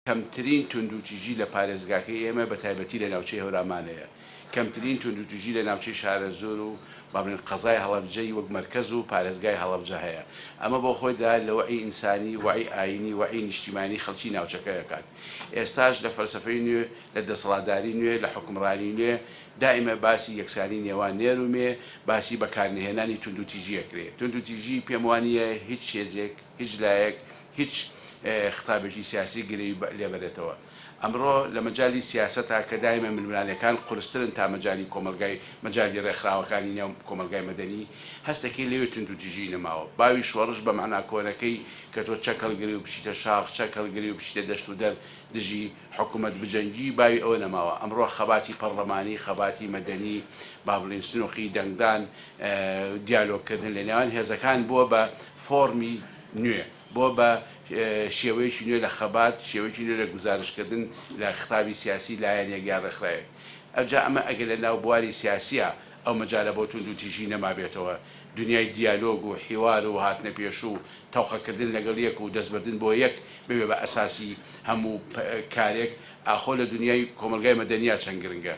کەمترین توندوتیژی لە پارێزگاکەی ئێمە بە تایبەتی لە ناوچەی هەورامان هەیە. کەمترین توندوتیژی لە ناوچەی شارەزوور و با بڵێین قەزای هەڵەبجەی وەک مەرکەز و پارێزگای هەڵەبجە هەیە. ئەمە بۆ خۆی دەلالەت لە وەعی ئینسانی، وەعی ئایینی، وەعی نیشتیمانی خەڵکی ناوچەکە ئەکات. ئێستاش لە فەلسەفەی نوێ، لە دەسەڵاتداری نوێ، لە حوکمڕانی نوێ دائیمە باسی یەکسانی نێوان نێر و مێ، باسی بەکارنەهێنانی توندوتیژی ئەکرێ. توندوتیژی پێم وانییە هیچ هێزێک، هیچ لایەک، هیچ ختابێکی سیاسی گرێی لێ بەرێتەوە. ئەمڕۆ لە مەجالی سیاسەتا کە دایمە ململانێکان قورسترن تا مەجالی کۆمەڵگای مەجالی ڕێکخراوەکانی نێو کۆمەڵگای مەدەنی، هەستەکەی لەوێ توندوتیژی نەماوە. باوی شۆڕش بە مەعنا کۆنەکەی کە تۆ چەک هەڵگری و بچیتە شاخ، چەک هەڵگری و بچیتە دەشت و دەر دژی حکومەت بجەنگی، باوی ئەوە نەماوە. ئەمڕۆ خەباتی پەڕڵەمانی، خەباتی مەدەنی، با بڵێین سنوقی دەنگدان، دیالۆگ کردن لە نێوان هێزەکان بووە بە فۆڕمی نوێ، بووە بە شێوەیەکی نوێ لە خەبات، شێوەیەکی نوێ لە گوزارشتکردن لە ختابی سیاسی لایەنێک یا ڕێکخراوێک. ئەوجا ئەمە ئەگەر لە ناو بواری سیاسیا ئەو مەجالە بۆ توندوتیژی نەمابێتەوە، دونیای دیالۆگ و حیوار و هاتنەپێش و تەوقەکردن لەگەڵ یەک و دەستبردن بۆ یەک ببێ بە ئەساسی هەموو کارێک، ئاخۆ لە دونیای کۆمەڵگای مەدەنیا چەند گرنگە؟